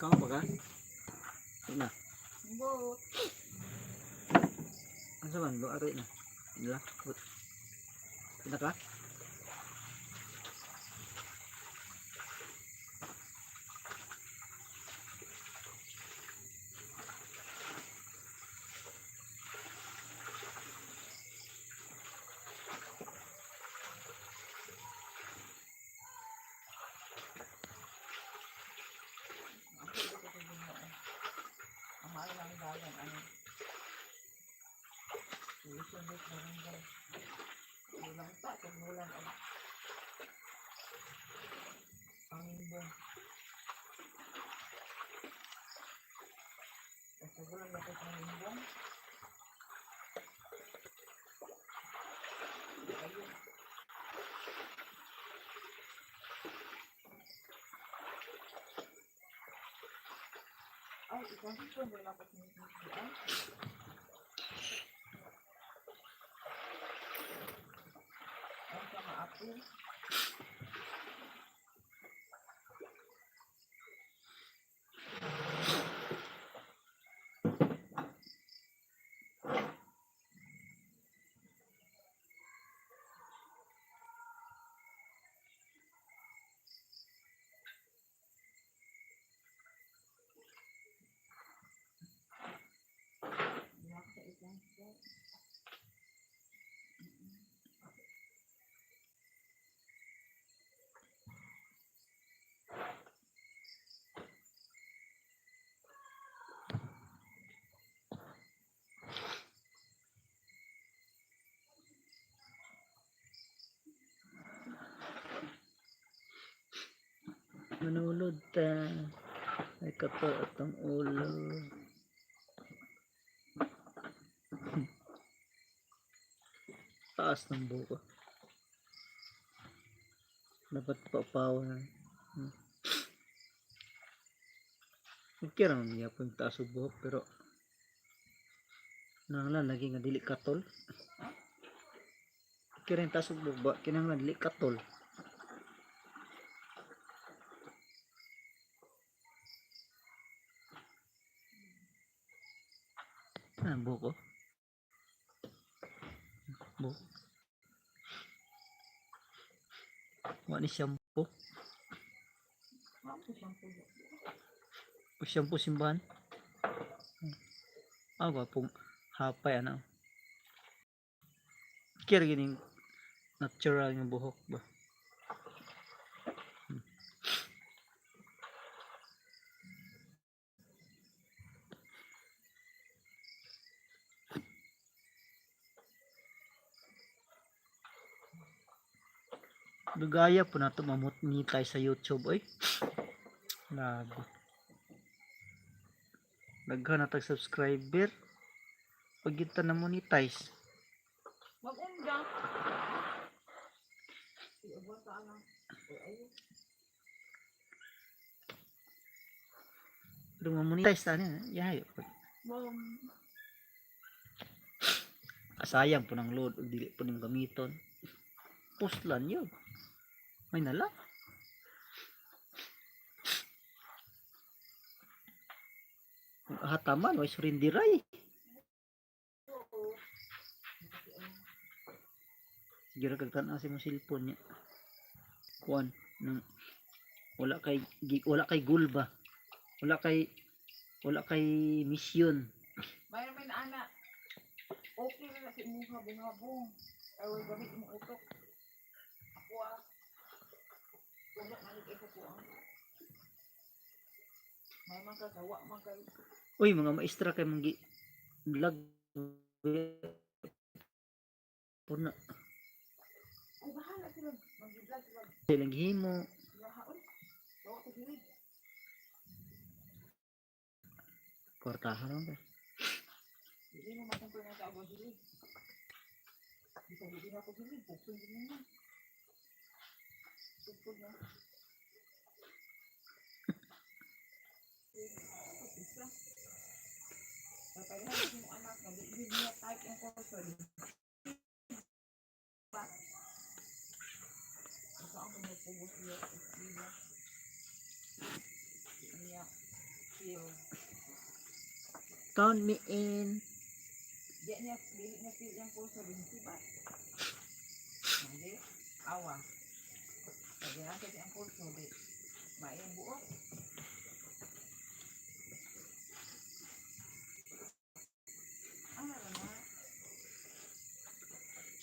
Ikaw pa ka? Ina. Bot. Ano man? Lo aroy na. Ila. Ina ka? Ang pili ko sa Ginoo. Ang mahal ng bayan ano. Tuition rate barangay. Kulang pa kung kulang ang imbong. Basta kulang na ang imbong. Ayun. Ay, ikaw ko wala pa sinisiyan. Ang sama apil. Wala sa isang step. Manulod ta. Ay kato atong ulo. Taas ng buko. Dapat papaw na. Okay ra man gyapon taas og buhok, pero nanglan lagi nga dili katol. Okay ra yung taas og buhok ba, kinahanglan dili katol. Ah, buhok ko. Buhok. Wa ni shampoo. Ma'am, ko siyang pulo. O shampoo simbahan. Ah, gwapong hapay ano. Kira gining natural nga buhok ba. Dugaya po na ito mamutni tayo sa YouTube oy. Labi. Daghan na tag subscriber. Pag kita na monetize. Mag-undang. Iabot ka lang. Ay, ayun. Pero mamonetize na niya. Yayo. Ma'am, Asayang po ng load ug dili po ning gamiton. Post lang yun. May nala. Kung hataman, way surindiray. Oo. Sige ra kag tan-aw sa imong cellphone niya. Kuan nang wala kay goal ba? Wala kay mission. Mayroon may naana. Okay na na si imong habong-habong. Ay, wala gamit imong utok. Ako ah. Wala man kay ko ah. May man ka gawa man kay. Uy, mga maestra kay manggi vlog puna Ay, bahala sila. Mag-vlog sila. silang gihimo. Sila haon. Gawa ko sila. Kwartahan lang ka. Hindi mo makumpir na sa agwa hilig. Bisa hindi na ako hilig. Puksun din mo. Puksun na. Isa. Pagpagahan mo anak, hindi niya type yung cursor. Ba? Ito ang magpugos niya. Hindi niya. Feel. Count me in. Di niya, dili niya feel yung pulso, 20 ba? Hindi. Awa. Pag ginasa siya ang pulso, di. Maayong buot. Ano na?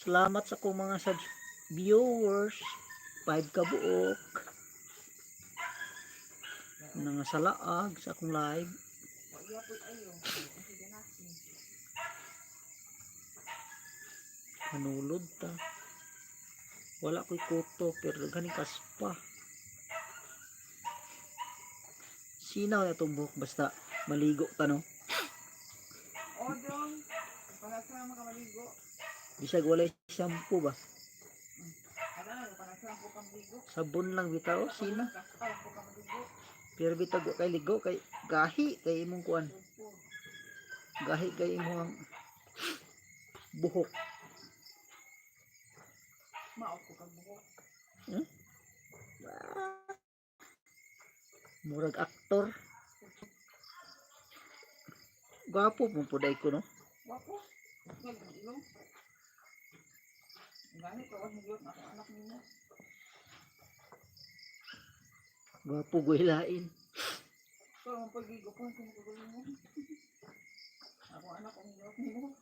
Salamat sa akong mga viewers. 5 ka buok. Nga salaag sa akong live. Wa gyapon ayo. Kasi ganasi. Manulod ta. Wala ko'y kuto pero gani kaspa. Sinaw na itong buhok basta maligo ta, no. O, Dong. Pangasama ka maligo. Bisag walay shampoo ba. Ano na, pangasama ko kang maligo. Sabon lang bitaw sina. Kaspa lang ko kang maligo. Pero bitaw wa kay ligo kay gahi kay imong kuan. Sumpo. Gahi kay imong buhok. Maot ko kang buhok. Murag aktor. Gwapo mo puday ko, no. Wapo. Nag-ilong. Gani ko, wag nilot na akong anak nimo. Gwapo guhilain. So, ang pagigo ko, kung kagaling mo. Ako anak ang nilot nimo.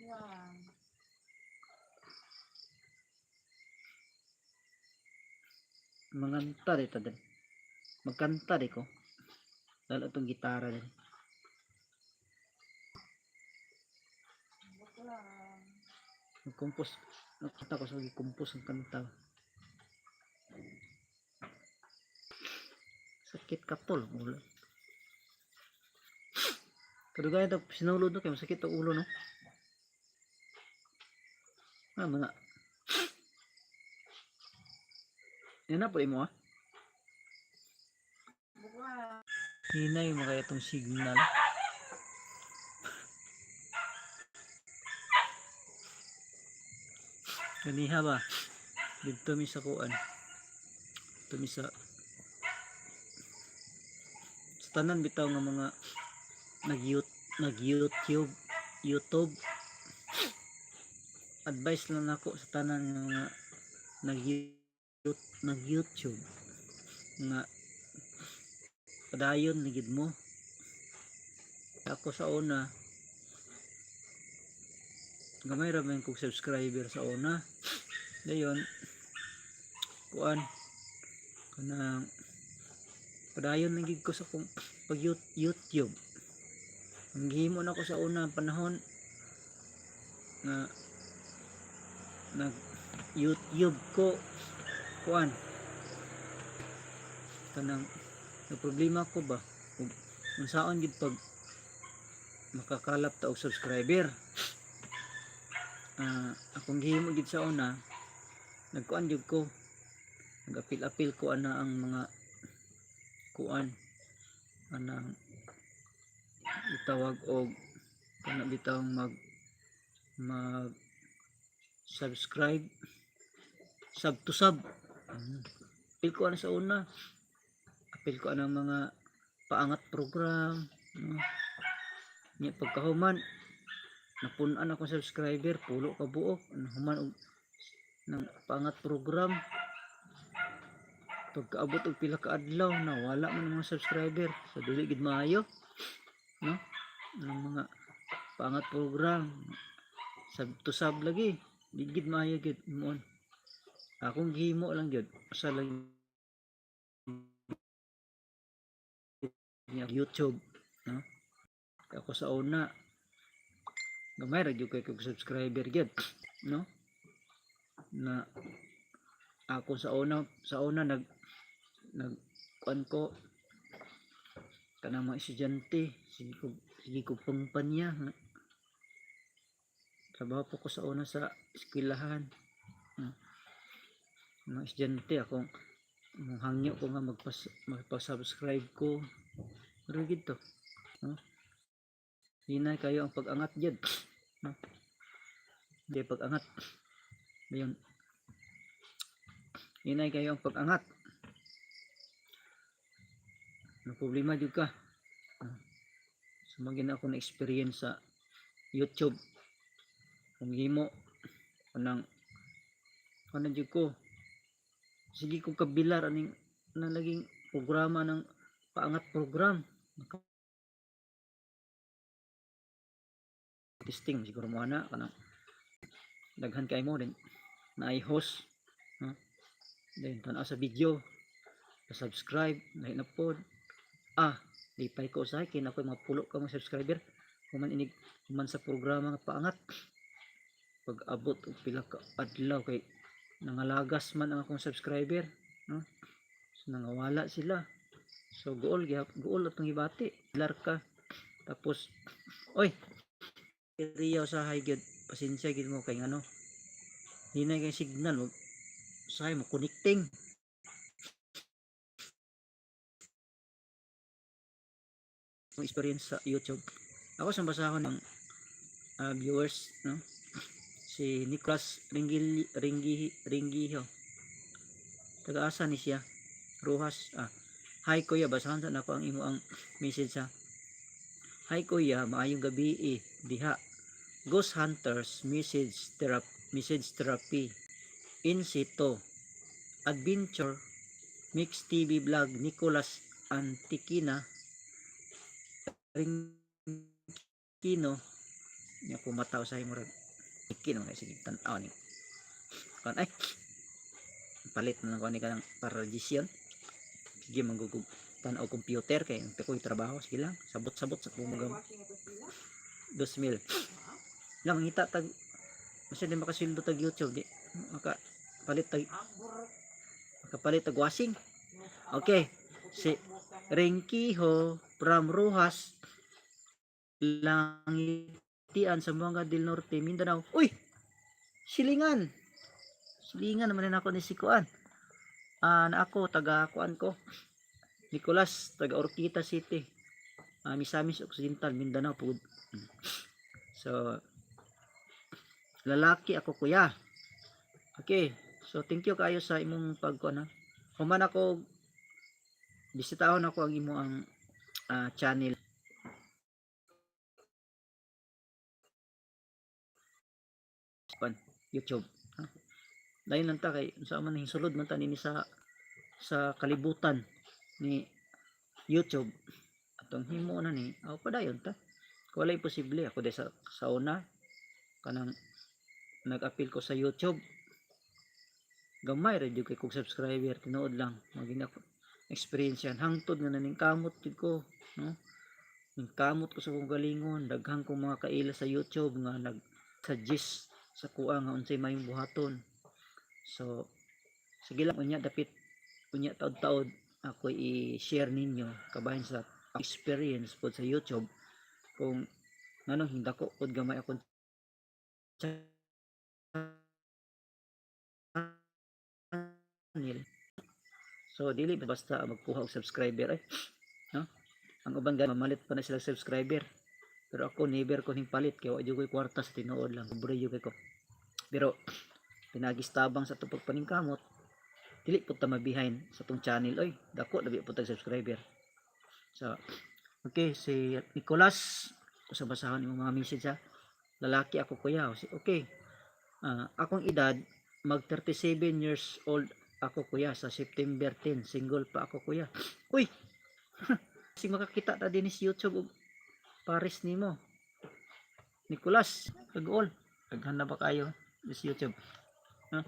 Yan. Manganta dito din. Magkanta di ko. Lalo itong gitara din. Bakla. Nagkumpos. Nakita ko sa gikumpos ang kanta. Sakit katol ang ulo. Kadugayan ito, sinulod no, kaya masakit ang ulo, no? Ah, mga. Yan na po mo, ah. Bakla. Hinay mo kaya itong signal. Ganiha ba? Dito mi sa kuan. Dito mi sa tanan bitaw nga mga nag YouTube YouTube, advice lang nako sa tanan nga mga nag YouTube nga padayon na gid mo. Ako sa una, gamay ra man kog subscriber sa una. Dayon kuan, kanang padayon na gid ko sa kong pag YouTube. Ang gihimo na ko sa una panahon nga nag YouTube ko, kuan, kanang na problema ko ba ug unsaon gid pag makakalap ta og subscriber. Ah, akong gihimo gid sa una, nagkuan jud ko, nagapil-apil ko ana ang mga kuan, anang itawag og kana bitawng mag mag subscribe, sub to sub. Apil ko ana sa una, apil ko anang mga paangat program, no? Nya pagkahuman napun-an akong subscriber, pulo ka buok. Nahuman og ng paangat program, pagkaabot og pila ka adlaw na wala man ang mga subscriber. So dili gid maayo, no, ng mga paangat program, sub to sub lagi, di gid maayo gid moon. Akong gihimo lang gyud usa lang niya, YouTube, no. Ako sa una, gamay ra gyud kay kog subscriber gyud, no, na ako sa una nag nag kuan ko kanang mga estudyante, sige ko pangpanya. Trabaho po ko sa una sa eskwelahan, no? Mga estudyante akong Hangyo ko nga magpa-subscribe ko. Pero gito, no? Hinay kayo ang pag-angat jud, no? Hindi pag-angat. Ayun. Hinay kayo ang pag-angat. Ano problema jud ka? No? So magin ako na experience sa YouTube. Kung himo kanang ano jud ko, sige ko kabilar aning na laging programa ng paangat program. Testing siguro mo ana, kanang daghan kay mo din naay host, no? Then tan-aw sa video, subscribe lahi na pod. Ah, lipay ko usahay kay na ako'y mga pulo ka mga subscriber human inig human sa programa nga paangat. Pag abot og pila ka adlaw kay nangalagas man ang akong subscriber, no? So nangawala sila. So guol gihap, guol atong hibati lar ka. Tapos oy area usahay gyud, pasensya gyud mo kay ngano hinay kay signal mo, usahay mo connecting ang experience sa YouTube. Ako sa basahon ng viewers, no? Si Nicolas Ringil Ringgi Ringgiho. Taga-asa ni siya? Rojas. Ah. Hi kuya, basahan sa nako ang imo ang message ha. Hi kuya, maayong gabi eh. Diha. Ghost Hunters Message Therapy In Situ Adventure Mix TV Vlog Nicolas Antikina Ringkino niya kumataw sa murag Kino na, sige, tan-aw ni kan ay palit na lang ko ani kanang paralysyon. Sige, manggugug tan-aw computer kay ang ko'y trabaho, sige lang, sabot-sabot sa kung Ay, mga washing ito sila. 2,000 lang ngita tag masya di makasweldo tag YouTube, di maka palit tag Ambur. makapalit tag washing. Okay, si Renkiho from Rojas, Langitian, Zamboanga del Norte, Mindanao. Uy! Silingan! Silingan naman na ako ni si Kuan. Ah, na ako, taga Kuan ko. Nicolas, taga Orquita City. Ah, Misamis Occidental, Mindanao pud. So, lalaki ako kuya. Okay. So, thank you kayo sa imong pagkuan ha. Human ako bisitahon ako ang imo ang channel. Kuan, YouTube. Ha? Dayon lang ta kay unsa man ning sulod man ta nini sa kalibutan ni YouTube. Atong himo na ni, aw padayon ta. Kung wala imposible ako dahil sa una kanang nag-appeal ko sa YouTube, gamay ra jud kay kog subscriber, tinuod lang maging ako experience yan hangtod nga naning kamot jud ko, no? Ning kamot ko sa akong galingon, daghan kong mga kaila sa YouTube nga nag-suggest sa kuha nga unsay mayong buhaton. So sige lang, unya dapit unya taod-taod ako i-share ninyo kabahin sa experience pod sa YouTube kung nganong hindako pod gamay akong channel. So dili ba basta magkuha og subscriber ay, no? Ang uban gani mamalit pa na sila subscriber. Pero ako never ko ning palit kay wa jud koy kwarta, sa tinuod lang, pobre jud kay ko. Pero pinagistabang sa atong pagpaningkamot, dili pud ta mabihind sa tong channel oy. Dako labi pud tag subscriber. So okay, si Nicolas, sa basahon imong mga message ha. Lalaki ako kuya. Okay. Ah, akong edad mag 37 years old ako kuya sa September 10. Single pa ako kuya. Uy. Kasi makakita ta din sa YouTube og pares nimo. Nicolas, kag-all. Daghan na ba kayo sa YouTube? Ha?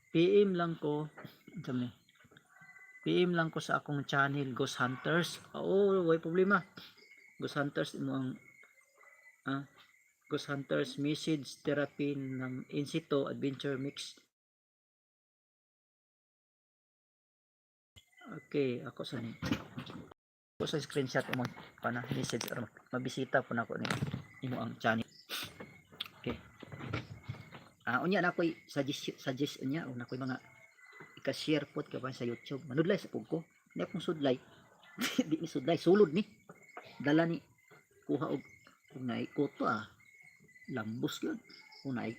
PM lang ko. Unsa man ni? PM lang ko sa akong channel Ghost Hunters. Oo, way problema. Ghost Hunters imo ang Ghost Hunters Message Therapy ng Insito Adventure Mix. Okay, ako sa ni. Ako sa screenshot mo pana message or mabisita po nako ni imo ang channel. Okay. Ah, unya na ako'y suggest unya o na ako'y mga Ika-share pod ka sa YouTube. Manudlay sa pug ko. Hindi akong sudlay. Di ni sudlay, sulod ni. Dala ni kuha og kung naay kuto ah. Lambos gyud. Kung naay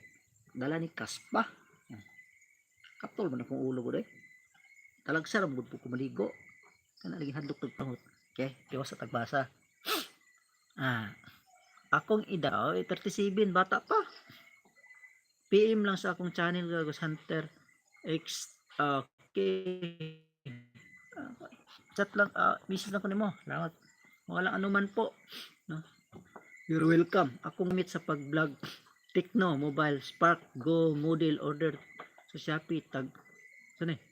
dala ni kaspa. Katol man akong ulo ko day. Talagsa ra gud po ko maligo. Kana lagi hadlok tag pangot. Okay, tiwas sa tagbasa. Ah. Akong edad, oh, 37, bata pa. PM lang sa akong channel, Gagos Hunter X. Okay. Ah, chat lang, message lang ko nimo. Salamat. Walang anuman po. No? You're welcome. Akong meet sa pag-vlog Tecno Mobile Spark Go model order sa Shopee tag saan eh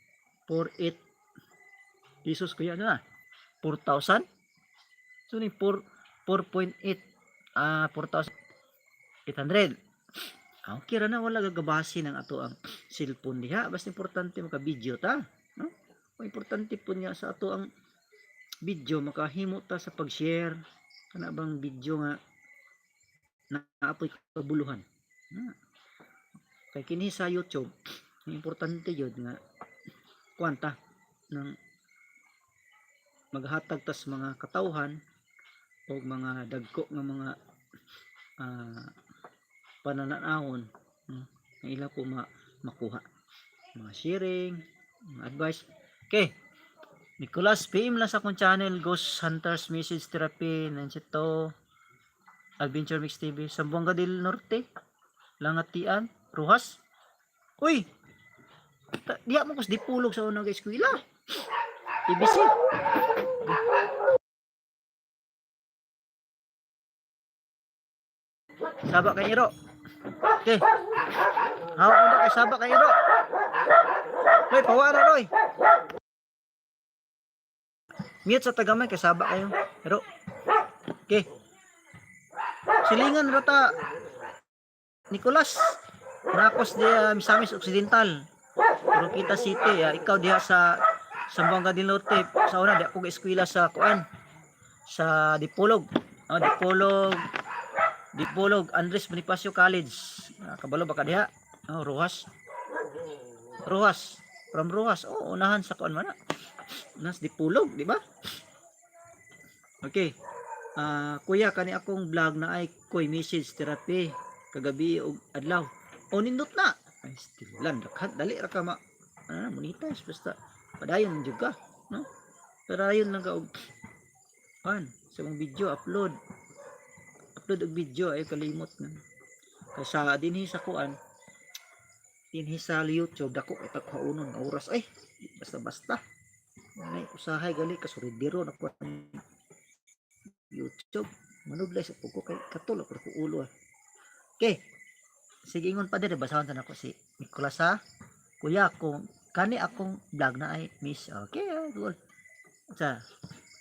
48 pesos kuya, ano na 4,000, so ni 4 4.8, ah, 4,800. Ah, okay ra na, wala gagabasi ng ato ang cellphone diha, basta importante maka video ta, no? O importante po niya sa ato ang video, makahimo ta sa pag-share kana bang video nga naapoy kabuluhan na. Kay kini sa YouTube, ang importante jud nga kwanta ng maghatag tas mga katawhan o mga dagko nga mga pananahon, no, nga ila po makuha mga sharing, mga advice. Okay, Nicolas, PM lang sa akong channel, Ghost Hunters Message Therapy, Nansito Adventure Mix TV, Zamboanga del Norte, Langatian, Rojas. Uy, diya mo kus dipulog sa unang eskwela, ABC. Saba kay Iro. Okay. Hawak mo na kay saba kay Iro. Roy, pawa na Roy. Mute sa tagamay kay saba kayo. Iro. Okay. Silingan rata Nicolas. Nakos di Misamis Occidental. Oroquieta City, ikaw diha sa Zamboanga del Norte. Sa una di ako eskwela sa kuan sa Dipolog. Oh, Dipolog. Dipolog Andres Bonifacio College. Ah, kabalo ba ka diha? Oh, Rojas. Rojas. From Rojas. Oh, unahan sa kuan man na. Nas Dipolog, di ba? Okay. Ah, kuya, kani akong vlog na ay koy message therapy kagabi og adlaw. O nindot na. Ay, still lang daghan, dali ra ka ma monetize, basta padayon jud ka, no? Padayon lang ka og kan sa mong video, upload upload og video, ay kalimot na kay sa dinhi sa kuan, dinhi sa YouTube, dako kay tagkaunon nga oras, ay basta basta ay usahay gali kasuridiro na kuan YouTube, manudlay sa pugo kay katulog ra ko ulo ah. Okay, sige, ingon pa dire, basahon sa nako si Nicolas ha. Kuya, kung kani akong vlog na ay miss, okay, ah, cool. Sa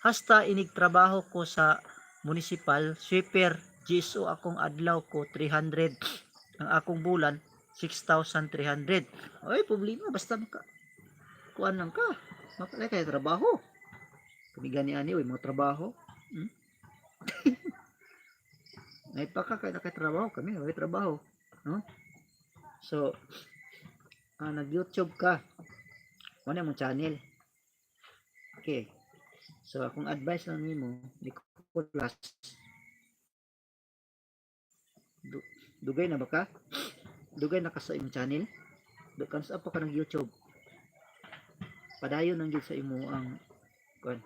hasta inig trabaho ko sa municipal sweeper GSO, akong adlaw ko 300, ang akong bulan 6,300. Ay problema, basta maka kuan lang ka, maka kay trabaho kami gani ani, oy, mga trabaho. May pa ka kay trabaho, kami may trabaho, no? So nag YouTube ka, wala mong channel. Okay, so akong advice lang nimo, Nicolas, dugay na ba ka, dugay na ka sa imong channel? Dukan sa pa ka nag YouTube, padayon lang jud sa imo ang kuan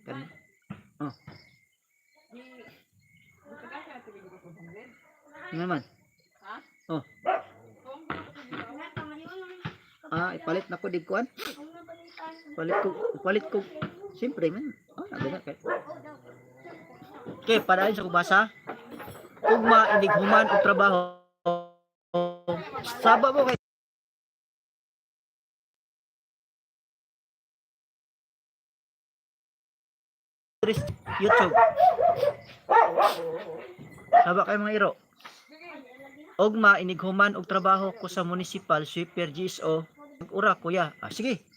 kan. Di, matagal ka na tubig ko 200. Nga man. Ha? Oh. Kung ko Ah, ipalit na ko dig kuan, palit ko, palit ko siyempre man. Oh, nagana kay. Okay, padayon sa kubasa. Ugma inig human og trabaho. Saba mo kay YouTube. Saba kay mga iro. Ugma inig human og trabaho ko sa municipal sweeper GSO. Ura kuya. Ah, sige.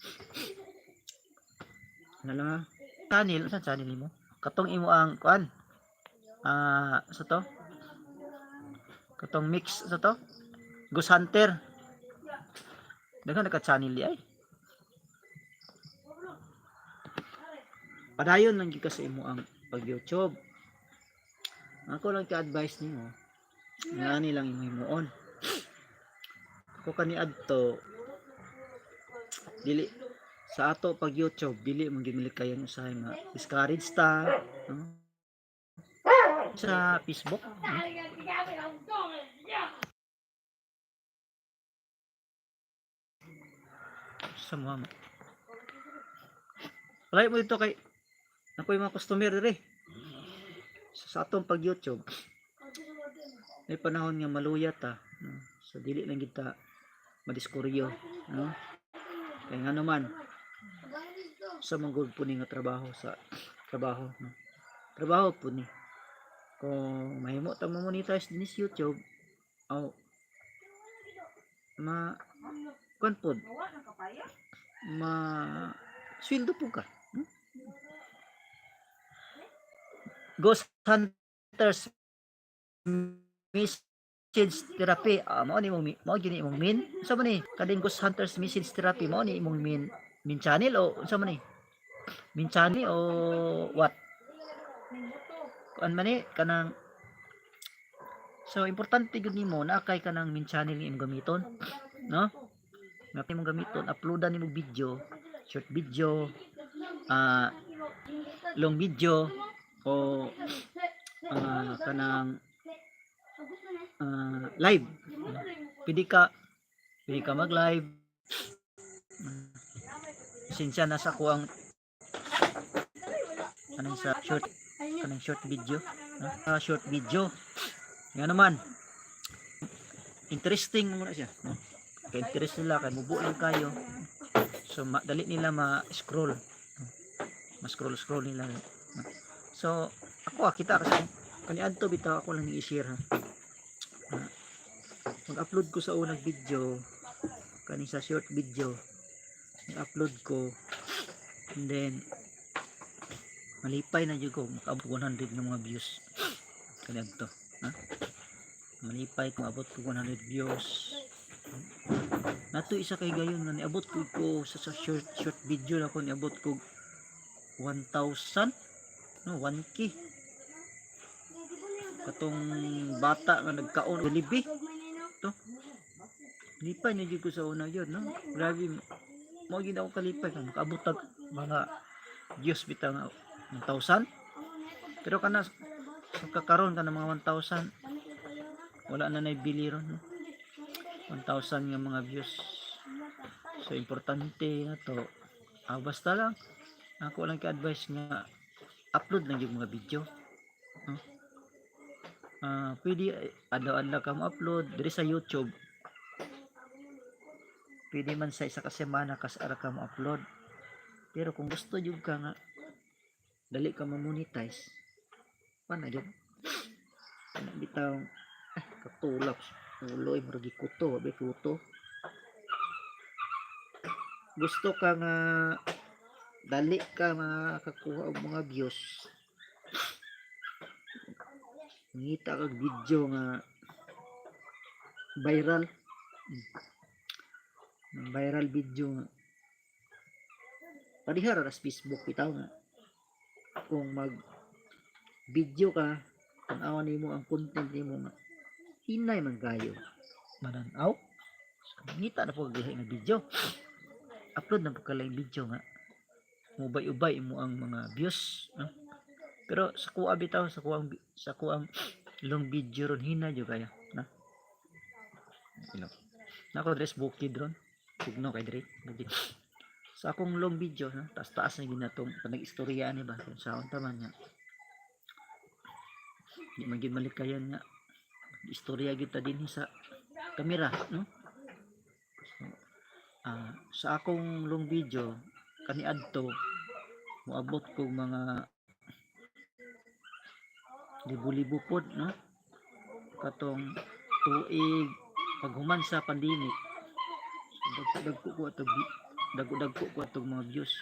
Ano lang ah. Channel, saan channel nimo? Katong imo ang kuan. Ah, sa to? Katong mix sa to? Ghost Hunter. Daghan naka channel di ay. Padayon lang gyud ka sa imo ang pag YouTube. Ako lang ka-advice nimo nga ani lang imong himuon. Ako kaniadto, dili sa ato pag YouTube, dili man gyud malikayan usahay ma discourage ta, no? Sa Facebook, no? Sa mga Palay mo dito kay napoy mga customer dire. Sa atong pag YouTube, may panahon nga maluya ta, no? So dili lang kita madiskuryo, no? Kay nga naman sa manggod po ni nga trabaho sa trabaho, no? Trabaho po ni kung mahimo ta mo monetize din sa YouTube aw ma kuan pod Mawa ng kapaya. ma sweldo po ka, no? Ghost Hunters Message Therapy, ah, mao ni imong mao gyud ni imong main, unsa man ni kading Ghost Hunters Message Therapy, mao ni imong main channel o unsa man ni main channel o what? Kuan man ni kanang, so importante gyud nimo naa kay kanang main channel nga imong gamiton, no, nga imong gamiton, uploadan nimo video, short video, long video o kanang live. Pwede ka mag live. Pasensya na sa kuang kanang sa short, kanang short video, no? Ah, short video nga naman interesting mo na siya, no? Kay interest nila kay mubo lang kayo, so dali nila ma-scroll, no? Ma-scroll scroll nila, no? So ako, kita kasi kaniadto bitaw, ako lang i-share ha. Ah, mag-upload ko sa unang video kani sa short video, i-upload ko and then malipay na jud ko makaabot 100 ng mga views kaniadto, ha? Malipay ko abot ko 100 views nato. Isa kay gayon nga niabot ko sa short video na ko, niabot ko 1,000, no, 1K, katong bata nga nagkaon libi to. Lipay na jud ko sa una yun, no? Grabe mo gid ako kalipay kung makaabot tag mga views bitaw nga 1,000. Pero kana sa kakaron kana mga 1,000, wala na naibili ron, no? 1,000 nga mga views. So importante na to, basta lang ako lang ka-advice nga upload lang yung mga video, no? Ah, pwede adlaw-adlaw ka mo upload diri sa YouTube. Pwede man sa isa ka semana kas ara ka mo upload, pero kung gusto jud ka nga dali ka ma-monetize pa na jud kana bitaw. Eh, katulak ulo ay murag kuto be kuto. Gusto ka nga dali ka makakuha og mga views, ngita kag video nga viral. Viral video nga parihara ra sa Facebook bitaw nga kung mag video ka, tan-awan nimo ang content nimo nga hinay man kayo mananaw. So, ngita na po kag lahi nga video, upload na po ka lahi video nga mubay-ubay mo ang mga views, no? Pero sa kuha bitaw, sa kuang long video ron, hina jud kaya na ilo nako dress bukid ron, pugno kay dire bukid sa akong long video, no? Taas taas na ginatong panag-istorya ni ba kung saon ta man nga di man gyud malikayan nga istorya gyud ta dinhi sa kamera, no? So, sa akong long video kaniadto moabot kog mga libo-libo pod, no, katong tuig paghuman sa pandemic. So, dagko ko atog dagko dagko ko atog mga views.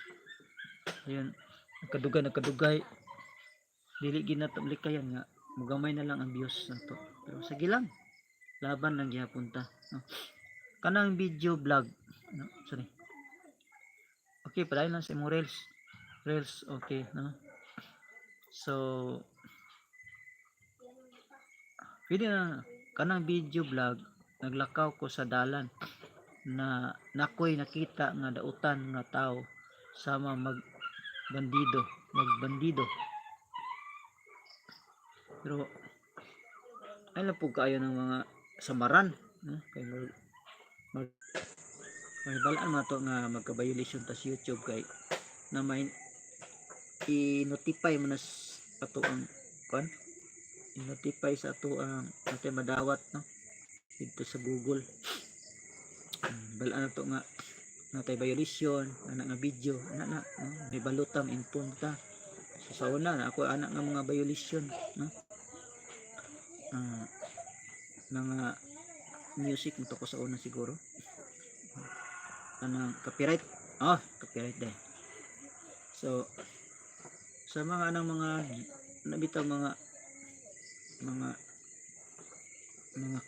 Ayun, nagkadugay nagkadugay, dili ginato likayan nga mugamay na lang ang views nato, pero sige lang, laban lang gihapon ta, no? Kanang video vlog, no? Sorry. Okay, padayon lang sa imong reels. Reels, okay, no? So pwede na kanang video vlog, naglakaw ko sa dalan na nakoy nakita nga dautan nga tao sama mag bandido, magbandido. Pero ay lang po kaayo ng mga samaran, no? Kay mag may balaan man to nga magka-violation ta sa YouTube kay na may i-notify mo na ato ang kuan, i-notify sa ato ang atay madawat, no, dito sa Google. Balaan na to nga natay violation ana nga video ana na, no? May balutam inform ta. So sa una na ako ana nga mga violation, no, mga music mo to ko sa una siguro anang copyright, oh, copyright din. So sa mga anang mga nabitaw mga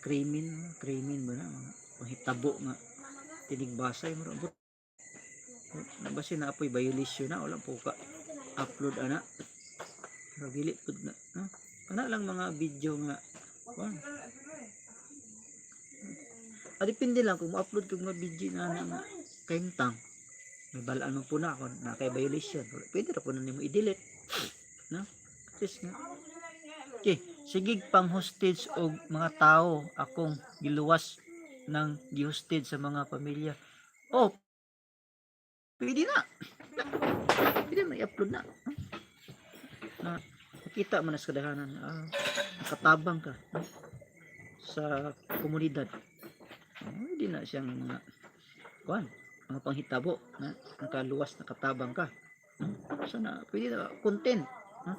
krimen, krimen ba na mga panghitabo nga tinigbasay mo but nabasi na apoy violation na wala po ka upload ana, pero dili pud na, no? Ana lang mga video nga kuan. Depende lang kung mo-upload kag mga video na ana nga kahimtang may balaan mo po na kung na kay violation, pwede ra po na nimo i-delete, no? At least nga okay, sige, pang hostage og mga tao akong giluwas ng gihostage sa mga pamilya. Oh, pwede na, pwede na i-upload na na nakita mo na sa kadaghanan, nakatabang ka, no, sa komunidad. Oh, hindi na siyang mga kuan, mga panghitabo na nakaluwas, nakatabang ka, no? So na pwede na content, no?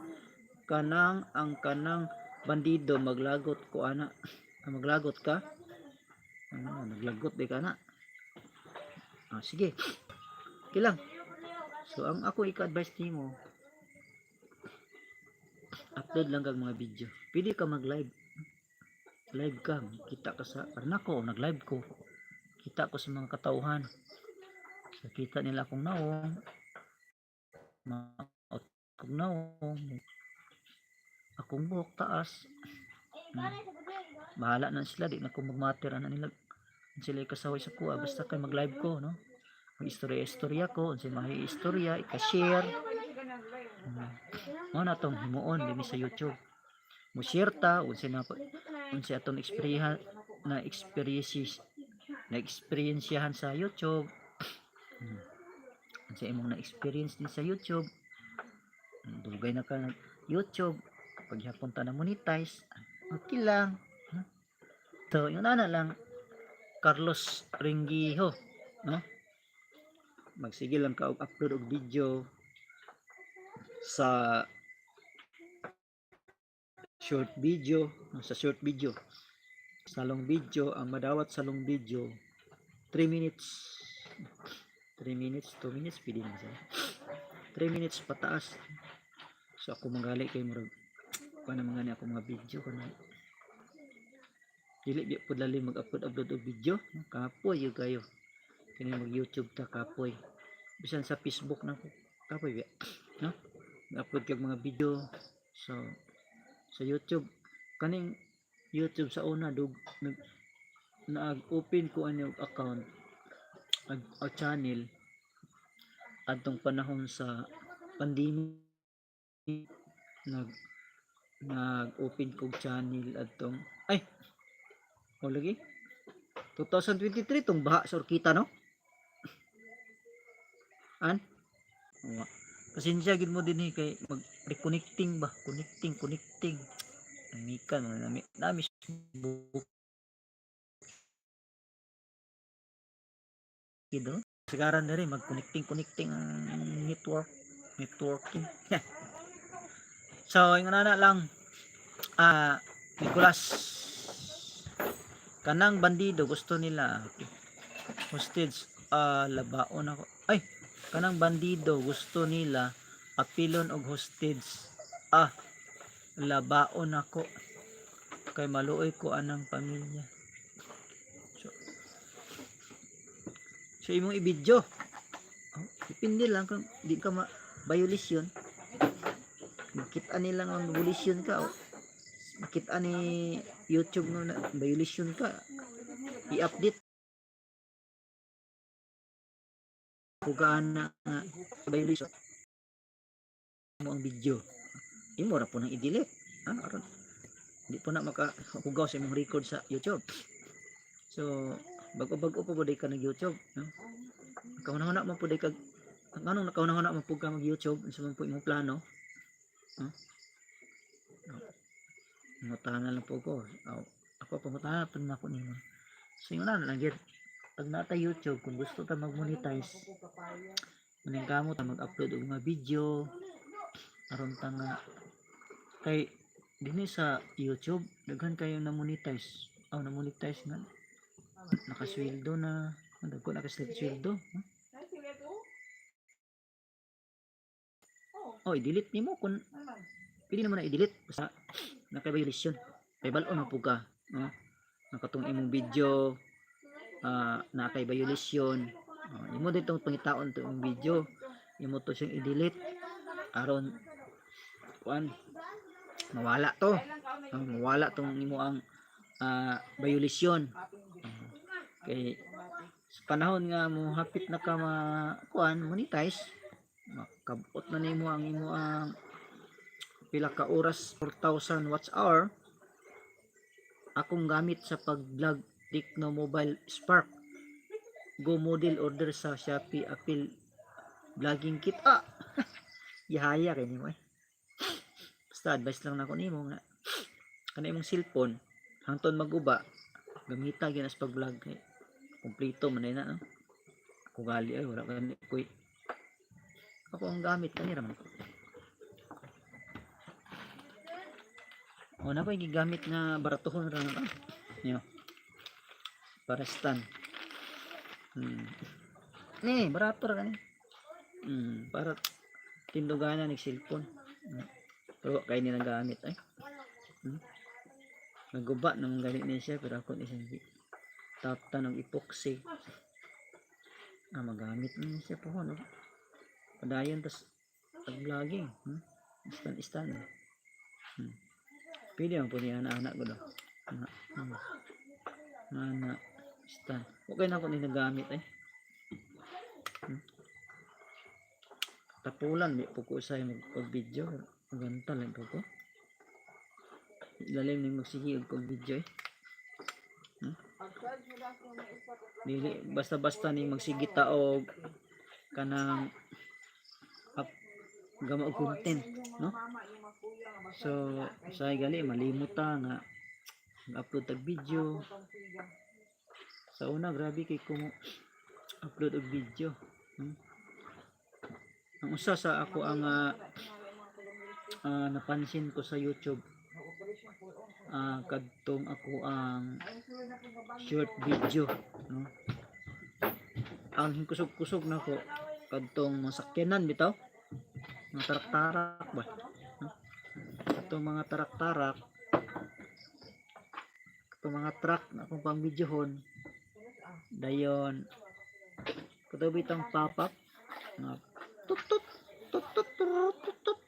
Kanang ang kanang bandido maglagot ko ana. Ah, maglagot ka ano, naglagot di ka na. Sige, okay lang. So ang ako ika-advise nimo, upload lang kag mga video. Pwede ka mag live, live ka, kita ka sa parang ako nag live ko, kita ko sa mga katauhan. So kita nila akong naong, maot kong naong, akong buhok taas. Bahala na sila, di na ko magmatter ana nila sila ikasaway sa kuha, basta kay mag live ko, no, mag istorya istorya ko unsay mahi istorya ika-share. Mao na tong himuon dinhi sa YouTube, mo share ta unsay na unsay atong experience na experiences na experiensyahan sa YouTube. Unsay imong na experience din sa YouTube. Dugay na ka nag YouTube, paghapon ta na monetize, okay lang. Huh? So yun ana lang, Carlos Rengiho, no, magsige lang ka og upload og video sa short video, no, sa short video, sa long video. Ang madawat sa long video, 3 minutes, 3 minutes, 2 minutes, pwede na siya 3 minutes pataas. So ako manggali kay murag kuan na mga ni ako mga video kanang dili biya pud lalim mag-upload upload og video, no? Kapoy gyud kayo kini mag YouTube ta, kapoy. Bisan sa Facebook na ko, kapoy biya, no, upload kag mga video. So sa YouTube, kaning YouTube sa una dug nag nag-open ko ani og account ag o channel adtong panahon sa pandemic. Nag nag-open kog channel adtong, ay, o lagi 2023 tong baha sa Orkita, no, an. Oo. Pasensya gid mo dinhi kay mag reconnecting ba, connecting, connecting. Namikan mo nami nami bukid, no? Sigaran diri mag connecting, connecting ang network, networking. So ingon na lang, Nicolas, kanang bandido gusto nila hostage, labaon ako ay, kanang bandido gusto nila apilon og hostage, labaon ako kay maluoy ko anang pamilya. So imong i-video, oh, depende lang kung di ka ma violation, makita nila nga violation ka o makita ni YouTube nga na violation ka, i-update kugaan na nga violation mo ang video, imo ra po nang i-delete, ah, aron di po na makahugaw sa imong record sa YouTube. So bago-bago pa po day ka nag YouTube, no? Nakahuna-huna man po day ka, anong nakahuna-huna man po ka mag YouTube, unsa man po imong plano, no? No. Pangutana lang po ko. Aw, ako pangutana po na ako nimo. So yun na lang gyud, pag nata YouTube, kung gusto ta mag-monetize, maning kamo ta mag-upload og mga video aron ta nga kay dinhi sa YouTube daghan kayo na monetize, aw, na monetize nga nakasweldo na, dagko na kasweldo, huh? Oh, i-delete nimo kung pwede naman na i-delete basta naka-violation kay bal-on na pud ka, no? Nakatong imong video, ah, na kay violation, oh, imo ditong pangitaon to imong video, imo to siyang i-delete aron kuan mawala to, oh, mawala tong imo ang violation. Oh, kay sa panahon nga mo hapit na ka ma kuan monetize, makabot na nimo ang imo ang pila ka oras, 4,000 watch hour. Akong gamit sa pag-vlog, Tecno Mobile Spark Go model, order sa Shopee Appeal vlogging kit, ah. Yahaya kay nimo eh. Basta advice lang nako nimo nga kana imong cellphone hangtod maguba, gamita gyud as pag-vlog kay kumpleto man na, no? Ako gali ay wala kani koy, ako ang gamit kani ra man. O na ko gigamit nga baratuhon ra na niyo para stand. Ni barato ra kani. Para tinduganan ni cellphone. Pero kay ni gamit ay. Naguba nang gani ni siya pero ako ni siya taptan ng epoxy. Ah, magamit ni siya po, no? Padayon tas pag-vlogging. Stand stand. Pwede man po niya anak ko do. Na, Ana stand. Okay na ako ni nagamit eh. Tapulan di po ko usay mag video. Maganta lang po ko. Lalim ning magsige og video eh. Dili basta-basta ning magsigita og kanang up, gama og content, no? So usahay gali malimot ta nga upload tag video. Sa una grabe kay ko mo upload og video. Ang usa sa ako ang napansin ko sa YouTube, kadtong ako ang short video, no? Ang kusog-kusog nako kadtong mga sakyanan bitaw, mga tarak-tarak ba, no? Katong mga tarak-tarak, katong mga truck na akong pang videohon, dayon kato bitang pop up nga tut tut tut tut tut tut tut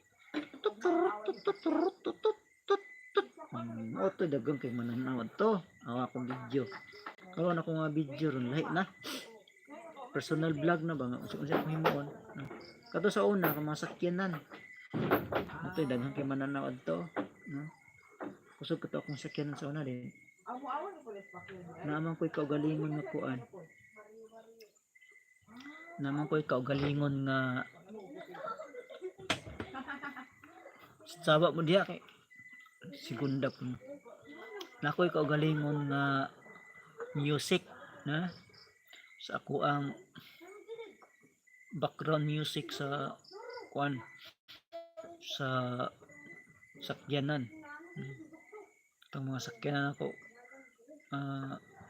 tut tut tut tut tut tut tut tut. Oto dagang kay mananaw to awa akong video karon, ako nga video ron lahi na personal vlog na ba nga unsa unsa akong himuon, no? Kato sa una ka mga sakyanan ato daghang kay mananaw to, no? Kusog kato akong sakyanan sa una din naaman ko'y kaugalingon nga kuan, naman ko'y kaugalingon nga sawa mo diha kay segunda po na ako'y kaugalingon nga music na sa ako ang background music sa kuan sa sakyanan. Itong mga sakyanan ako,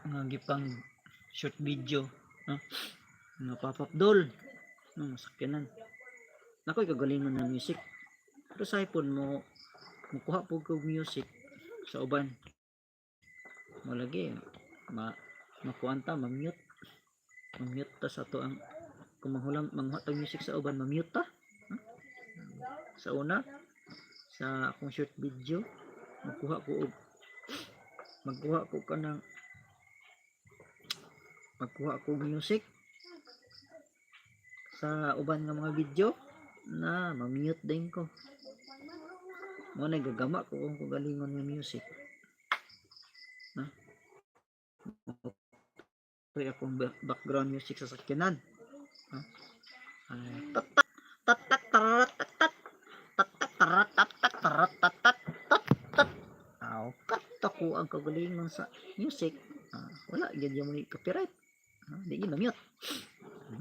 nga gipang short video, no? Mga pop-up doll, no, sakyanan nakoy kagalingon ng music pero sa iPhone mo mukuha po kog music sa uban mo lagi ma makuan ta, ma-mute, ma-mute ta sa to ang kung manghulam manguha tag music sa uban, ma-mute ta, huh? Sa una sa akong short video, magkuha ko kanang magkuha ko og music sa uban nga mga video na ma-mute din ko. Mo na gagama ko kung kagalingon nga music na okay akong background music sa sakyanan. Ha? Ay, tat tat tat tat tat tat tat tat tat tat tat tat tat tat tat tat. Aw, kat ako ang kagalingon sa music. Ah, wala gyud yung may copyright. Ah, di gyud na-mute.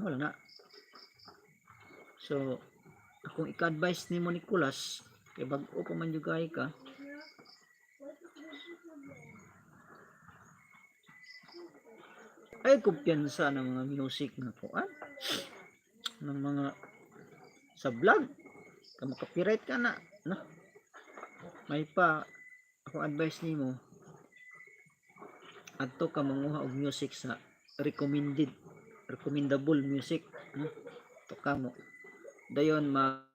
Wala na. So akong ika-advise nimo, Nicolas, kay bag-o pa man jud kay ka, ay kumpiyansa ng mga music nga kuan ng mga sa vlog ka, copyright ka na, no? May pa ako advice nimo, adto ka manguha og music sa recommended, recommendable music, no? To ka mo dayon mag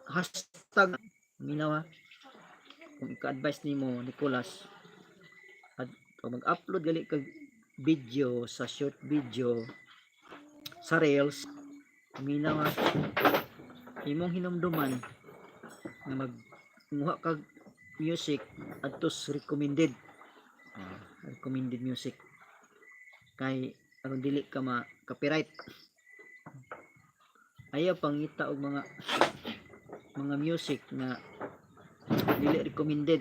hashtag minawa. Kung ika-advise nimo, Nicolas, at kung mag-upload gali kag video sa short video sa Reels, minawa, imong hinumduman nga mag kag music adto sa recommended, recommended music, kay aron dili ka ma copyright. Ayaw pangita og mga music na dili recommended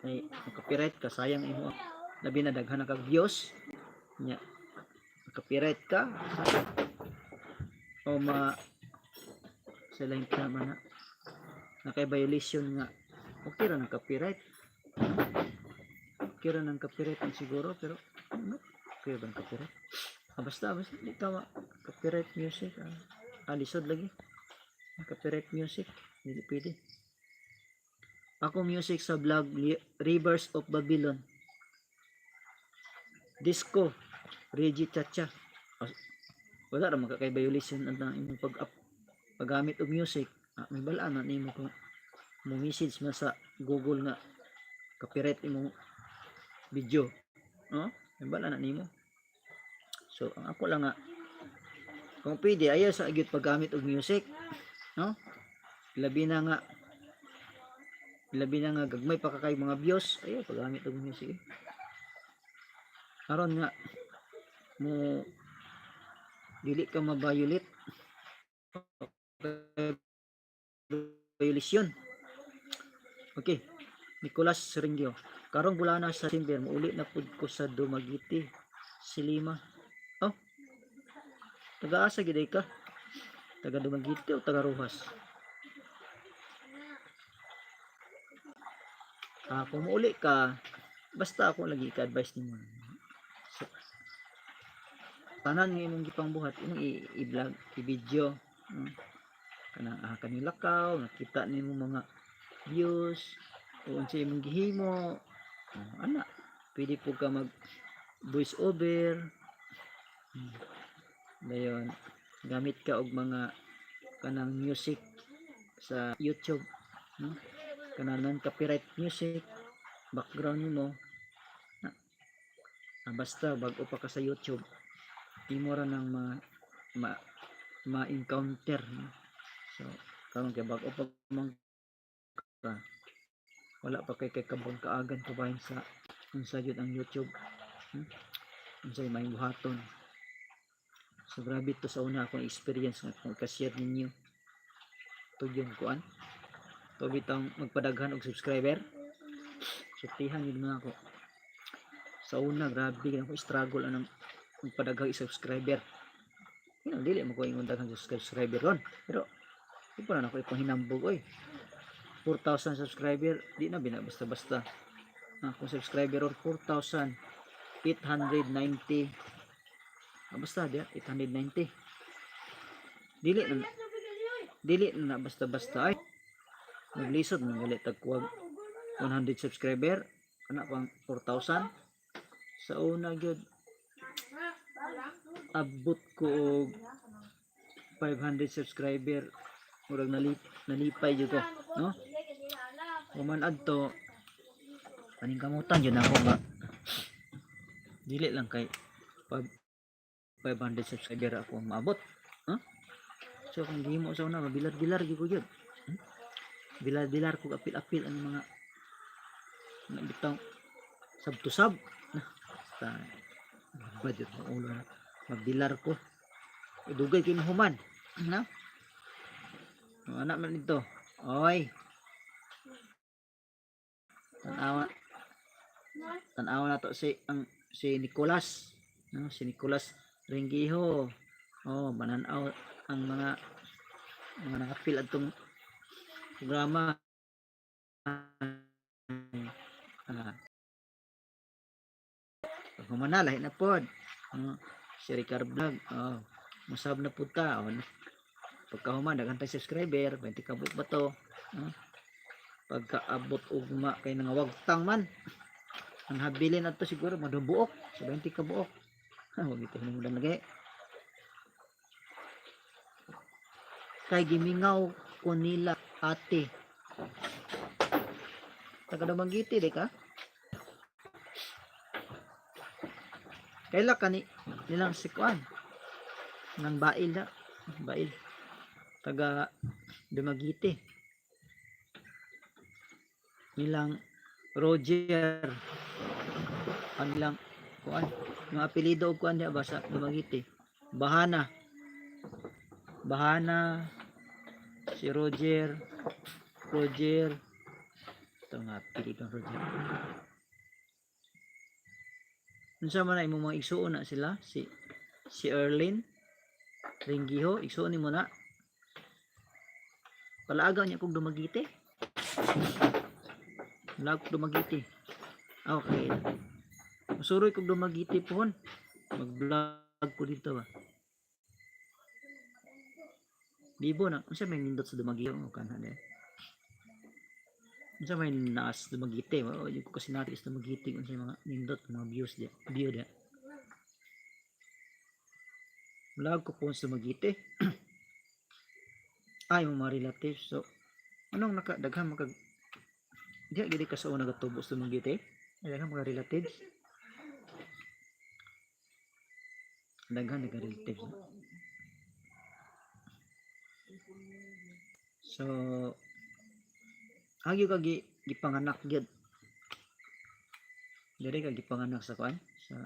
kay copyright ka, sayang imo. Labi na daghan na kag views nya copyright ka, sayang. O ma sa lain tama na na kay violation nga okay ra ng copyright, okay ra ng copyright ang siguro, pero ano, okay ba ang copyright? Ah, basta basta di tama copyright music. Ah, lisod lagi ang copyright music, dili pwede. Ako music sa vlog, Rivers of Babylon, Disco Reggie Chacha. Ah, wala ra makakay violation ang imong pag up paggamit og music. Ah, may balaan na nimo kung mo message man sa Google nga copyright imong video, no? May balaan na nimo. So ang ako lang nga, kung pwede, ayaw sa gyud paggamit og music, no? Labi na nga gagmay pa ka kay mga views, ayaw paggamit og music, eh. Aron nga mo dili ka ma-violate, violation. Okay, Nicolas Ringio, karong bulana sa Timber, muuli na pud ko sa Dumaguete, Silima. Oh, taga-asa gid ka? Taga Dumaguete o taga Rojas? Ah, kung muuli ka, basta ako lagi ka-advise nimo. So, tanan nga imong gipangbuhat, imong i-vlog, i-video, no? Kanang kaning lakaw, nakita nimo mga views o unsa imong gihimo. Oh, ana, pwede po ka mag voice over. Dayon gamit ka og mga kanang music sa YouTube, no? Kanang non copyright music background nimo na. Ah, basta bag-o pa ka sa YouTube, imo ra nang ma, ma ma-encounter, no? So karon kay bag-o pa man ka, wala pa kay kabang kaagan kabahin sa unsa jud ang YouTube, Unsay may buhaton. So grabe to sa una akong experience nga kung ka-share ninyo to yung kuan to, bitang magpadaghan og subscriber. Sultihan yun mga ako sa una, grabe gid ako struggle anang magpadaghan og subscriber. Yun, dili mo ko ingon daghang subscriber ron, pero di pa na ako ipanghinambog oy. 4,000 subscriber, di na bina basta basta. Kung subscriber or 4,890, basta di 890, dili na basta basta ay. Naglisod man gali tag kuwag 100 subscriber ana pang 4,000. Sa una gyud abot ko og 500 subscriber, murag nalipay jud ko, no? Human adto, paningkamutan jud ako ba dili lang kay 500 subscriber ako ang maabot, no? So kung gihimo sa una, mabilar-bilar gyud ko gyud. Bilar-bilar ko, apil-apil ang mga na bitang sub to sub na basta bad yun ang ulo na magbilar ko. Dugay kay mahuman, na anak man dito. Oy, tanawa, tanawa na to si Nicolas, no? Si Nicolas Rengiho. Oh, mananaw ang mga nakapil adtong programa. Ah, pag humana, lahi na pod, no? Si Ricardo Vlog, oh, musab na pud ta, oh. Pagkahuman, daghan tay subscriber, 20 ka buok ba to, no? Pagkaabot ugma kay nangawagtang man ang habilin adto, siguro madubuok sa 20 ka buok. Ha, wag ito hinungdan lagi kay gimingaw ko nila ate. Taga Dumaguete di ka? Kaila ka ni nilang si Kuan ng bail na bail, taga Dumaguete, nilang Roger, ang nilang kuan, mga apelyido og kuan diha ba sa Dumaguete, Bahana. Bahana si Roger. Roger, ito nga apelyido Roger. Unsa man na imong mga igsuon na sila, si Erlin Ringgiho, igsuon nimo na. Palaagaw niya kog Dumaguete. Wala kog Dumaguete. Ah, okay. Masuroy kog Dumaguete pohon. Mag-vlog ko dito ba. Bibo na. Unsa may nindot sa Dumaguete? O kanha de. Unsa may naas Dumaguete? O yung ko kasi natin is Dumaguete, unsa yung mga nindot, mga views di. View di. Vlog ko po sa Dumaguete. Ay, mga relatives. So, anong naka daghan makag diha gid ka sa una gatubo sa Dumaguete? Ay, daghan mga relatives. Daghan nag relatives. No? So, agyo ka gipanganak gyud. Diri ka gipanganak sa kuan, sa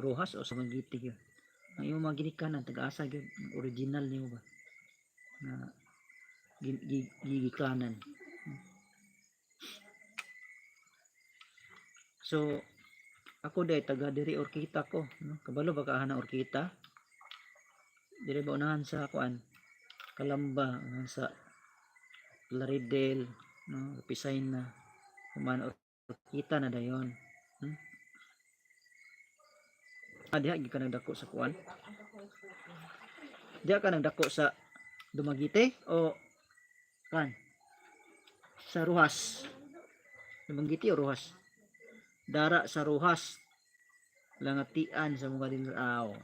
Roxas o sa Dumaguete gyud? Ang imong mga ginikanan taga-asa gyud, ang original nimo ba? Na gigikanan. So, ako day taga diri Horqueta ko, no? Kabalo ba ka ana Horqueta? Diri ba unahan sa kuan? Calamba, unahan sa Plaridel, no? Pisay na. Human Horqueta na dayon. Ah, diha gyud ka nagdako sa kuan? Diha ka nagdako sa Dumaguete o kan sa Roxas? Dumaguete o Roxas? Dara sa Roxas. Langatian sa mga din. Ah, oh.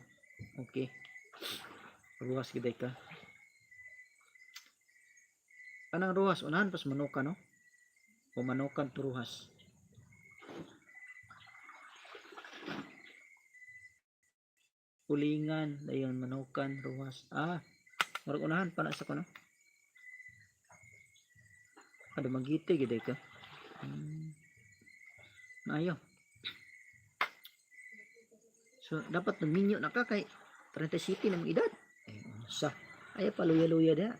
Okay. Roxas gid ka. Kanang Roxas unahan pas Manukan, no? O Manukan to Roxas. Ulingan, dayon Manukan, Roxas. Ah, murag unahan pa na sa kuno. Ah, Dumaguete gid ka. Maayo. So, dapat nagminyo na ka kay 37 na mong edad. Eh, unsa? Ay, paluya-luya diha.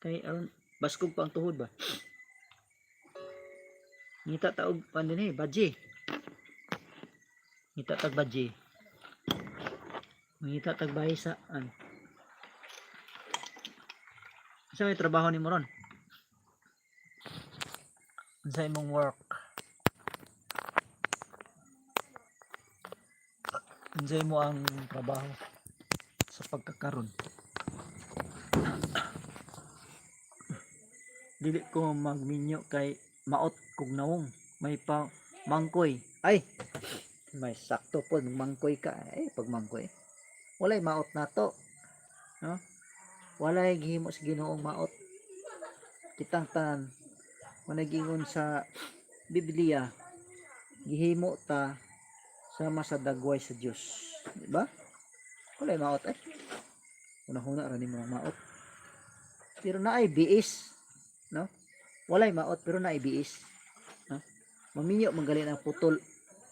Kay aron baskog pa ang tuhod ba. Ngita ta og pan din eh, badji. Ngita tag badji. Ngita tag bahay sa an. Unsa may trabaho nimo ron? Unsa imong work? Unsa imo ang trabaho sa pagkakaron? Dili ko magminyo kay maot kog nawong, may pa mangkoy. Ay, may sakto po mangkoy ka. Ay, pag mangkoy. Walay maot na to. No? Walay gihimo sa Ginoong maot. Kitang tanan walay giingon sa Biblia, gihimo ta sama sa dagway sa Dios. Di ba? Walay maot eh. Una-huna ra nimo ang maot. Pero naay biis, no? Walay maot pero naay biis, no? Maminyo man gali ang putol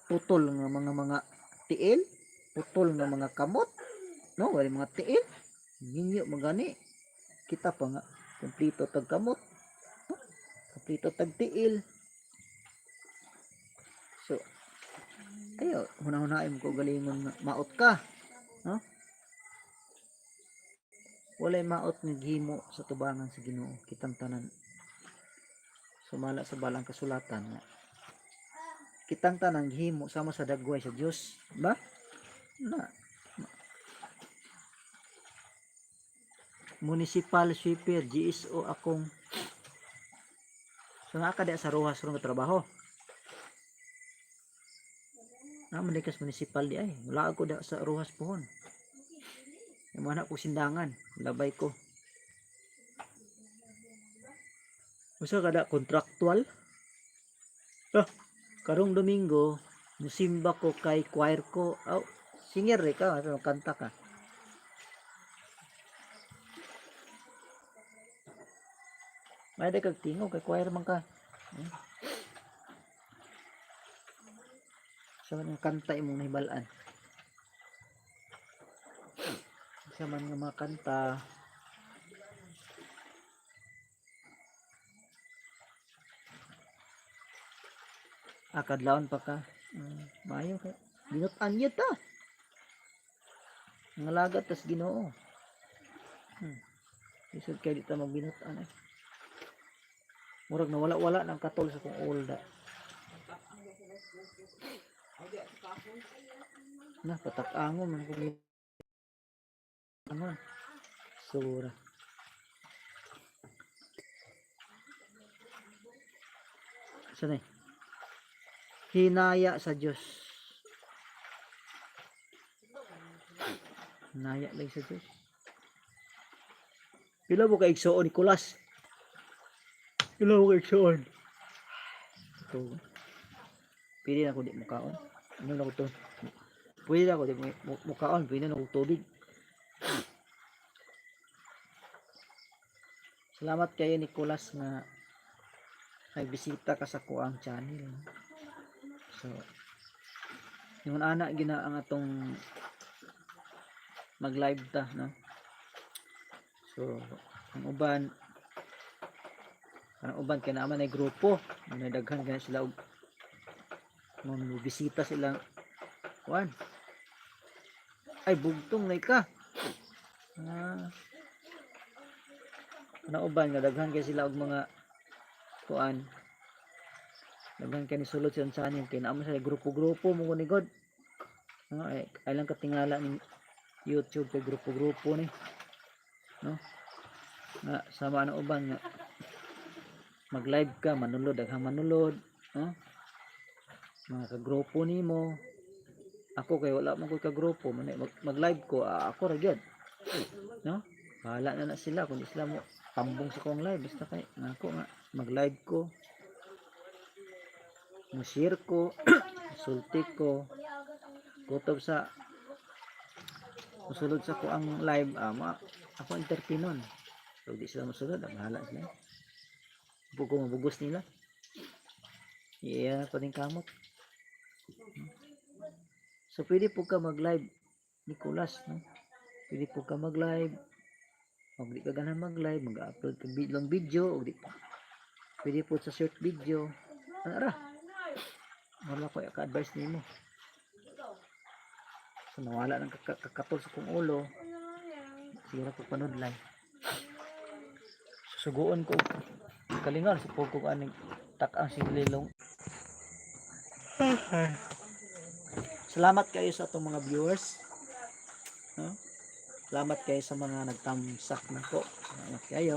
putol nga mga tiil, putol nga mga kamot, no? Walay mga tiil. Minyo man gani. Kita pa nga kumpleto tag kamot, no? Kumpleto tag tiil. So, ayo, huna-hunain mo ko galingon nga maot ka, no? Walay maot nga gihimo sa tubangan sa Ginoo, kitang tanan. Sumala sa balang kasulatan nga kitang tanan gihimo sama sa dagway sa Dios, ba? Na. Municipal sweeper GSO akong. So naa ka diha sa Rojas ron nga trabaho. Na man kas municipal di ay. Wala ako da sa Rojas pohon. Yung mga ko sindangan, labay ko. Usa kada contractual? Ah, karong Domingo, musimba ko kay choir ko. Oh, singer re ka, ano, kanta ka. May di kag tingog kay choir man ka. Hmm? Sa man nga kanta imong nahibal-an. Sa man nga mga kanta. Ah, kadlawon pa ka. Maayo kay. Binut-an yun ta. Ngalagat tas Ginoo. Lisod kay di ta magbinut-an eh. Murag nawala-wala ng katol sa kong olda. Na, patak-angon man kung angon. Sura. Saan eh? Hinaya sa Diyos. Hinaya lang sa Diyos. Pila mo ka igsuon, Nicolas? Pila mo ka igsuon? Ito. Pili na ko di mukaon. Ano na ko to? Pwede na ko di mukaon. Pwede na ko tubig. Salamat kayo, Nicolas, nga nagbisita ka sa kuang channel. So, yung ana gina ang atong mag-live ta, no? So, ang uban kay naman ay grupo, may daghan kay sila og mga bisita silang kuan. Ay, bugtong na ka. Ah. Ang uban nga daghan kay sila og mga kuan. Daghan kay ni sulod sa channel kay naman sila grupo-grupo mo ni God. No, ay lang katingala ning YouTube kay grupo-grupo ni. No? Nga sama na uban nga mag-live ka, manulod, daghang manulod, no? Mga kagrupo nimo. Ako kay wala man ko'y kagrupo, man mag-live ko, ah, ako ra gyud. No? Bahala na na sila kung di sila mo tambong sa kong live, basta kay nga ako nga mag-live ko. Mo share ko, sulti ko, kutob sa musulod sa ko ang live, ah, ma, ako entertainon. So di sila mosulod, ah, bahala sila. Bugo mabugos nila. Iya pa din kamot. So pwede po ka mag-live, Nicolas, no? Pwede po ka mag-live. Og di ka ganahan mag-live, mag-upload ka long video og di pa. Pwede po sa short video. Ano ra? Wala ko ka-advice nimo. So nawala ng kakatol sa kong ulo. Sige ra ko panudlay. Susuguon ko kalingal sa pugkog aning tak-ang singlilong. Salamat kayo sa atong mga viewers. No? Salamat kayo sa mga nagtamsak nako. Salamat kayo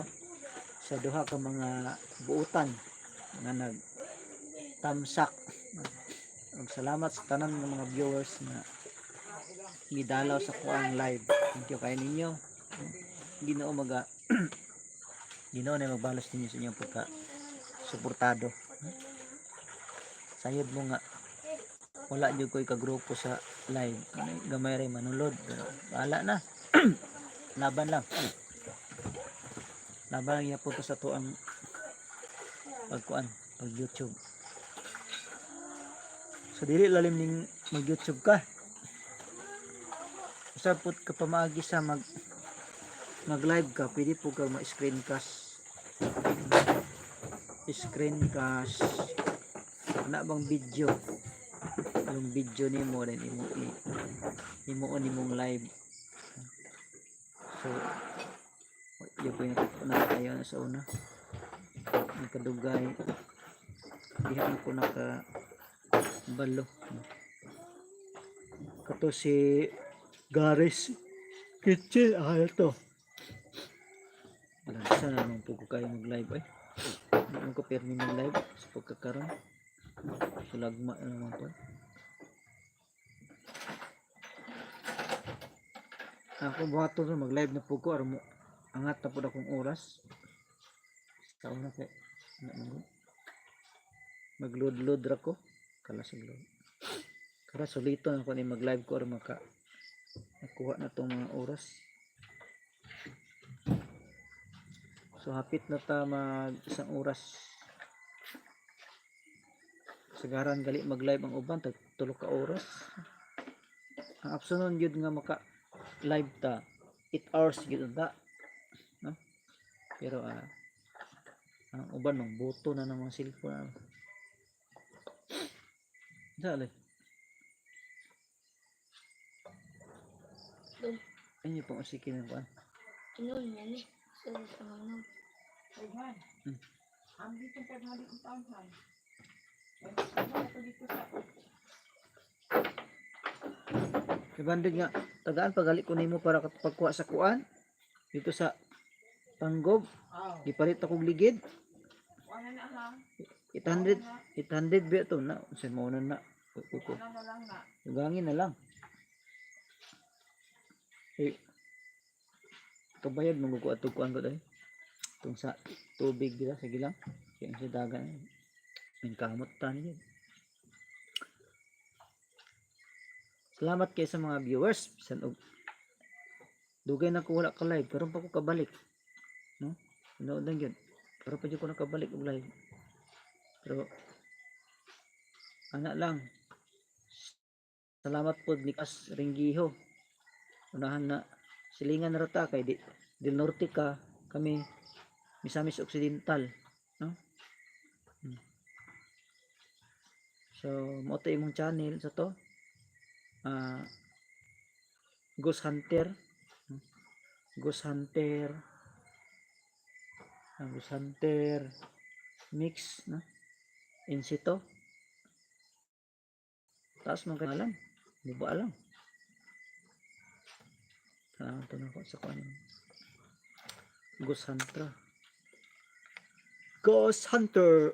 sa duha ka mga buutan nga nagtamsak. Ug salamat sa tanan ng mga viewers na midalaw sa kuang live. Thank you kayo ninyo. Ginoo maga Ginoo na magbalos ninyo sa inyong pagka suportado. Sayod mo nga wala jud ko'y kagrupo sa live. Ano, gamay ray manulod. Pero bahala na. Laban lang. Laban lang yapon to sa tuang pagkuan, pag YouTube. So dili lalim ning mag YouTube ka. Usa pud ka pamaagi sa mag mag live ka, pwede po ka ma-screencast. Screencast. Ana bang video? Yung video nimo rin imo i imo on imong live. So yun po yung nakatayo na sa una. Nagkadugay. Diha na ko naka balo. Kato si Garis Kitchen. Ah, ito. Lansa na naman po ko kayo mag-live ay. Hindi mo ko pirmi mag-live sa pagkakaroon. So lagma na naman po. Ako buhaton ro mag-live na po ko aron mo angat na po akong oras. Sa una kay na man gud. Mag-load-load ra ko. Kala sa load. Kara solito na ko ni mag-live ko aron maka nakuha na tong mga oras. So hapit na ta mag isang oras. Sagaran gali mag-live ang uban tag tulo ka oras. Ang afternoon gyud nga maka live ta 8 hours gyud unta. No? Pero ang uban mang buto na ng mga cellphone. Dali. Dum. Ay, pang usikin ng kuan. Inon yan eh. Sa mga Ayhan. Ang dito sa halik ang taon han. Ay, ano ko dito sa Ibandid nga, tagaan pagali ko nimo para pagkuha sa kuan. Dito sa Tanggob, Aw. gipalit akong ligid. Wala na ha. 800, 800 ba ito na? Sa mo na na. Kuko. Wala na lang na. Ugangin na lang. Eh, kabayad mo ko atog kuan ko dai. Tung sa tubig dira sige lang. Kaya sa dagan. Min kamot ta niyo. Salamat kay sa mga viewers. Bisan og dugay na ko wala ka live karon pa ko kabalik. No? Nood lang yun. Pero pa jud ko nakabalik og live. Pero ana lang. Salamat po Nikas Ringgiho. Unahan na silingan ra ta kay di, del Norte ka kami Misamis Occidental, no? So, mo to imong channel sa to. Ah, Ghost Hunter. No? Ghost Hunter. Ah, Ghost Hunter mix, no? Insito. Taas man kay alam. Di ba alam? Ah, ito na ako sa kuan. Ghost Hunter. Ghost Hunter.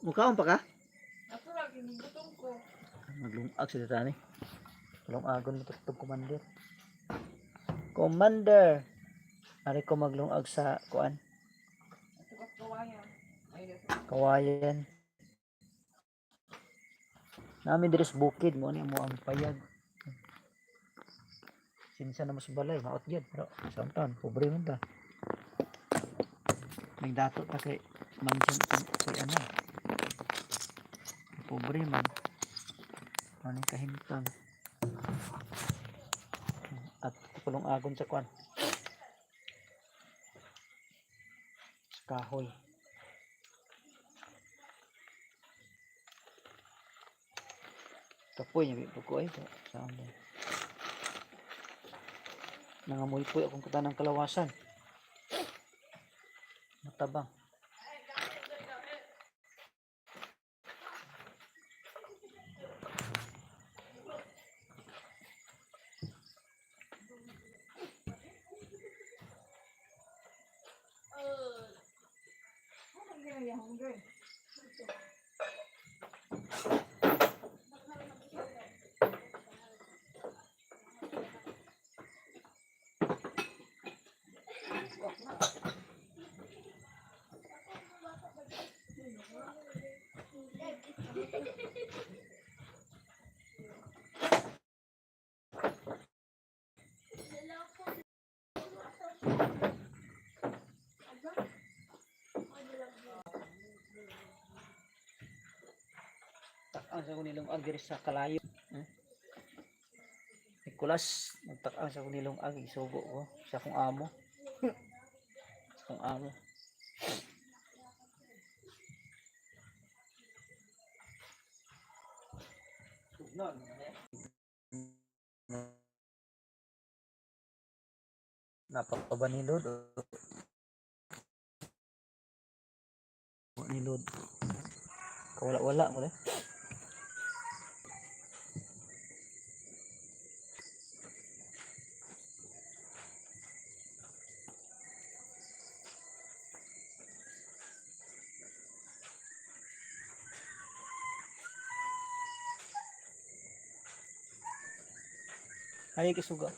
Mukhaon pa ka? Natural ginigutom ko. Maglungag sa tani. Lungagon mo tutog commander. Commander. Ari ko maglungag sa kuan, Natural kawayan. Ay, natural. kawayan. Nami diri sa bukid mo ni mo ang payag. Sinsa na mas balay, maot gyud pero samtan pobre man ta. Nagdato ta kay mansion kay ano. Pobre man. Ano kahimtang. At kulong agon sa kuan. Sa kahoy. Kapoy niya po ko ay saan ba? Nangamoy po akong katanang kalawasan. Matabang. Ano ginayahong gay? Nagtak-ang sa akong nilungag diri sa kalayo. Eh? Nicolas, nagtak-ang sa akong nilungag, isugo ko sa akong amo. Sa akong amo. Napakabanilod o nilod. Kawala-wala mo eh. Ay, kisuga.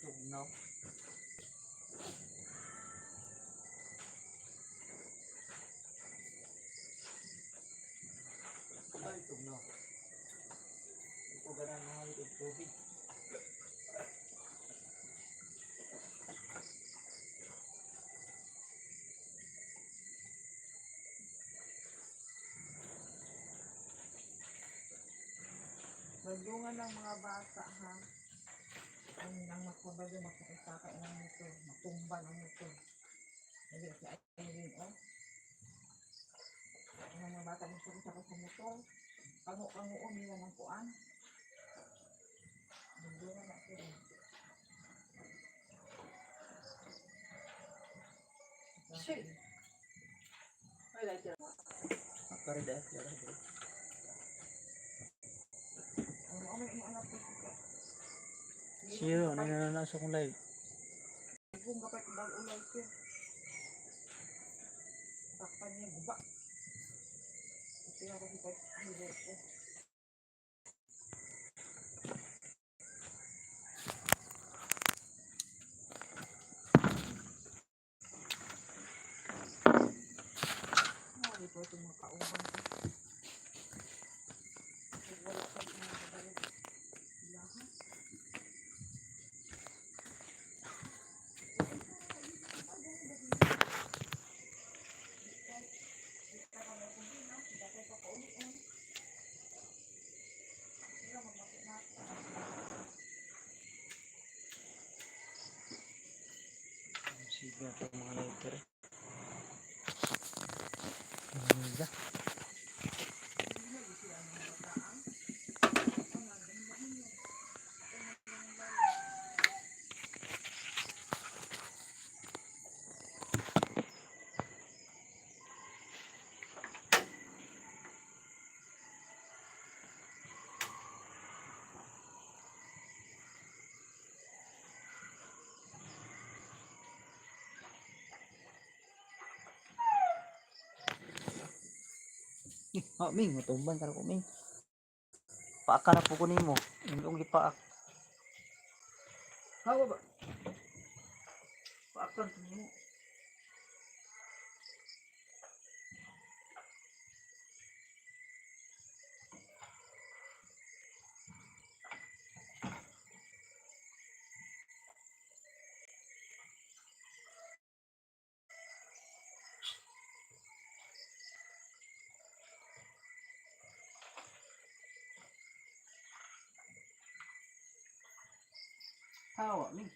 Tugnaw. Ay, tugnaw. Ito ganang mga litid tubig. Magdungan ng mga bata ha. Ang nang makubago makakasakay ng motor, matumba ng motor. Hindi si Irene oh. Ang mga bata magsakay sa motor. Kango-kangoon nila ng kuan. Magdungan na sila. Shit. Ay, like that. Akarida, yara. Ang mga may anak ko. Siyo, ano na na sa akong live. Kung kapag ulay siya. Takpan niya, guba. Kasi ako si Pag ko. Mali po itong mga kauban ko. Wala pa rin mga kabalit. Lahat. Sige na itong mga lighter. Ganda. Oh, Ming, matumban ka na ko, Ming. Paaka na po ko nimo. Yung gipaak. Hawa ba? Paaka na nimo. Hawa, Ming.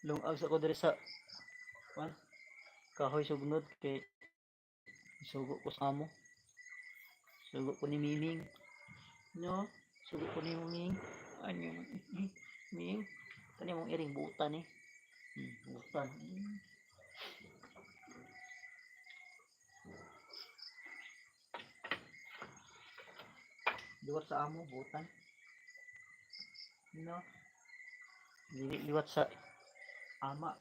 Lungag sa ko diri sa kuan kahoy sugnod kay sugo ko sa amo. Sugo ko ni Miming. No, sugo ko ni Miming. Ano Ming? Kani mong iring butan eh. Butan. Liwat sa amo, butan. No. Liwat sa ama.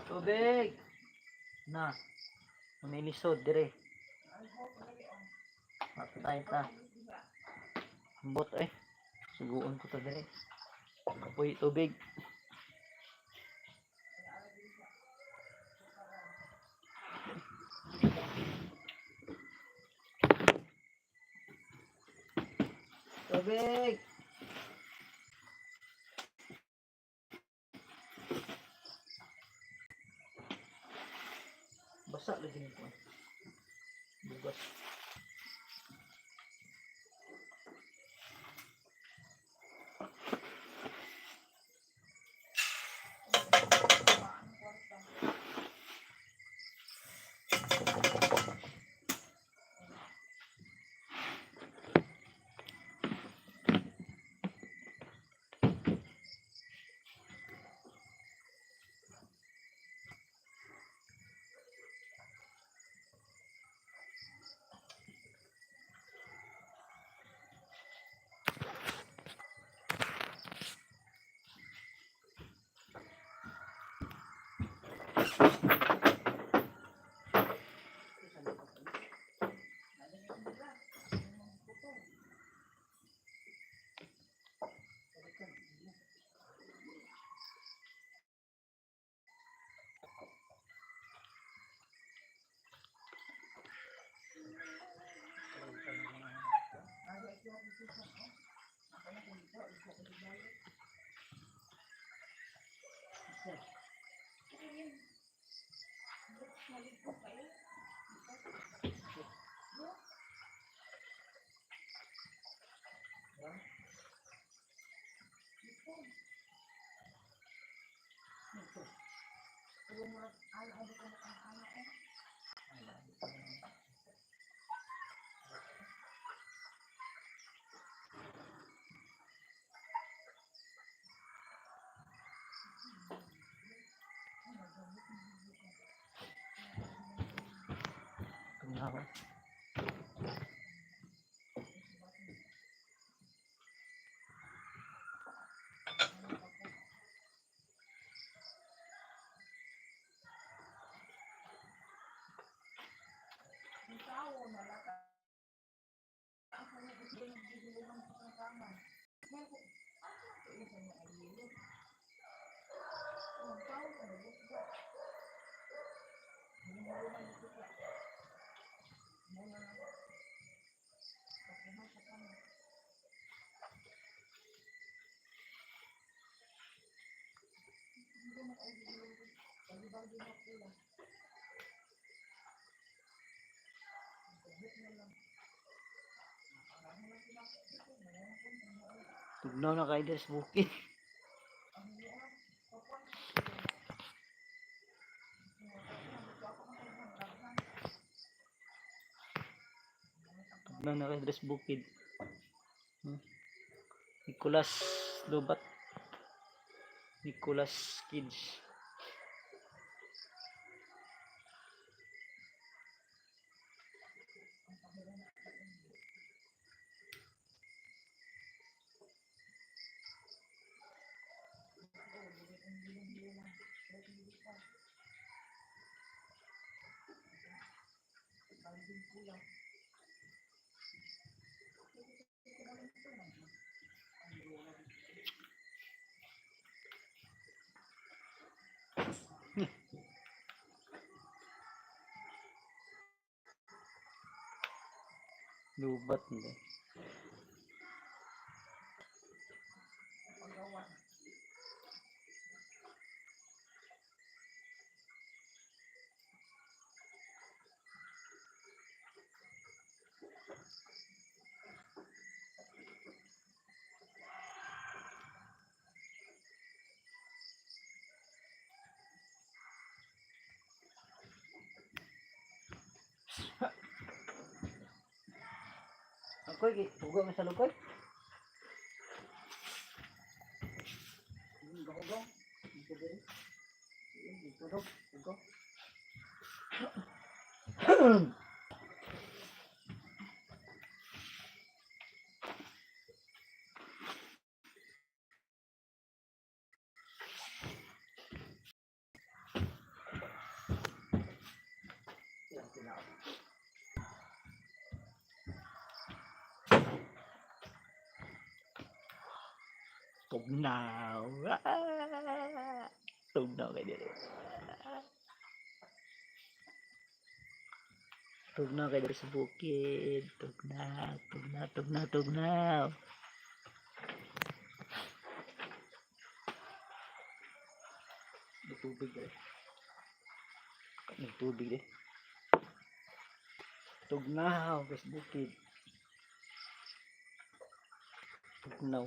Tubig! Na. Manilisod dire. Patay ta. Ambot eh. Suguon ko ta dire. Kapoy tubig. Tubig! Basa lagi nito eh. Bugas. Tugnaw. Tugnaw na kayo diri sa bukid. Tugnaw na kayo diri sa bukid. Nicolas Lobat. Nicolas Kids. Lubat nila. Ako'y, hugaw nga sa lukoy. Hugaw. Hugaw. Hugaw. Yan, tinaw. Tugnaw. Ah! Tugnaw kay diri. Tugnaw kay diri sa bukid. Tugnaw, tugnaw, tugnaw, tugnaw. May tubig diri. May tubig diri. Tugnaw kay sa bukid. Tugnaw.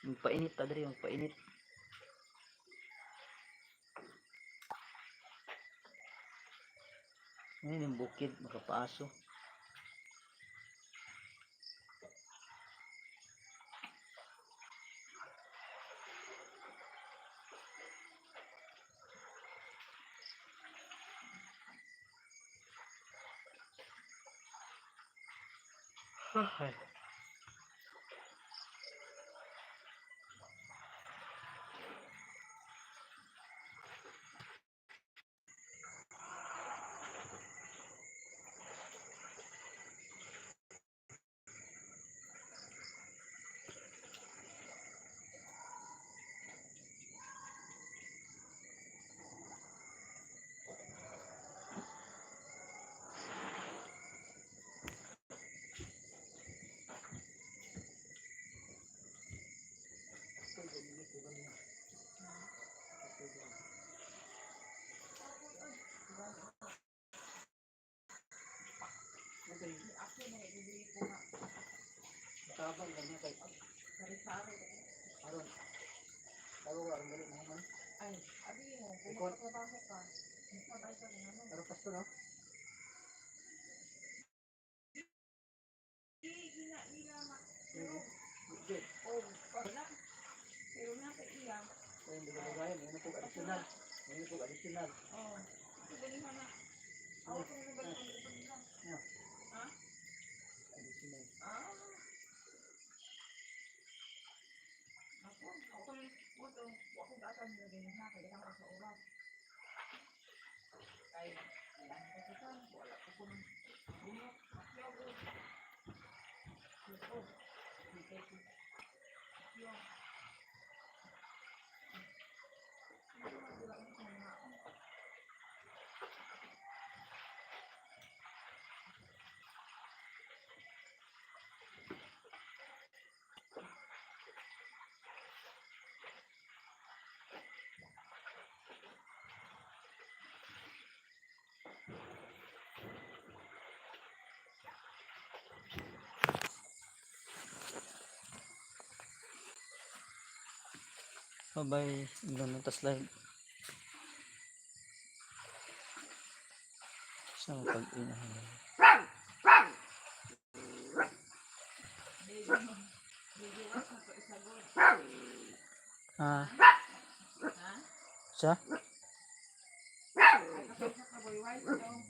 Magpainit ta diri, magpainit. Ngayon yung bukid, makapaaso. Ay. Ako na ibibili ko nga. Tabang ganyan kay Sari-sari. aron. Tawo aron dali mo man. Ay, abi mo, kung Ikaw- magtatrabaho ka, sabay ka rin ano. Pero pasto no. Di, gina, nila, ma, pero, oh, wala. Pero na kay iya. Kay hindi ko gaya, may po additional. May po additional. Oh, ito ganihan na. Ako ko na balik ang ipag nila. Yeah. Ha? Additional. Ah. Ako, ako na, wato, ako gatan nila ganyan ha, kaya ako sa oras. Kay, wala na ko sa wala ko kung bunot, matyaw ko. Oo, di kay ko. Yo. Ano man, di ba, ano kung mga Bye-bye. Hanggang na tas live. Sa pag-inahan. Ah. Ha? Sa? Ay, kapag sa kaboy, wise daw.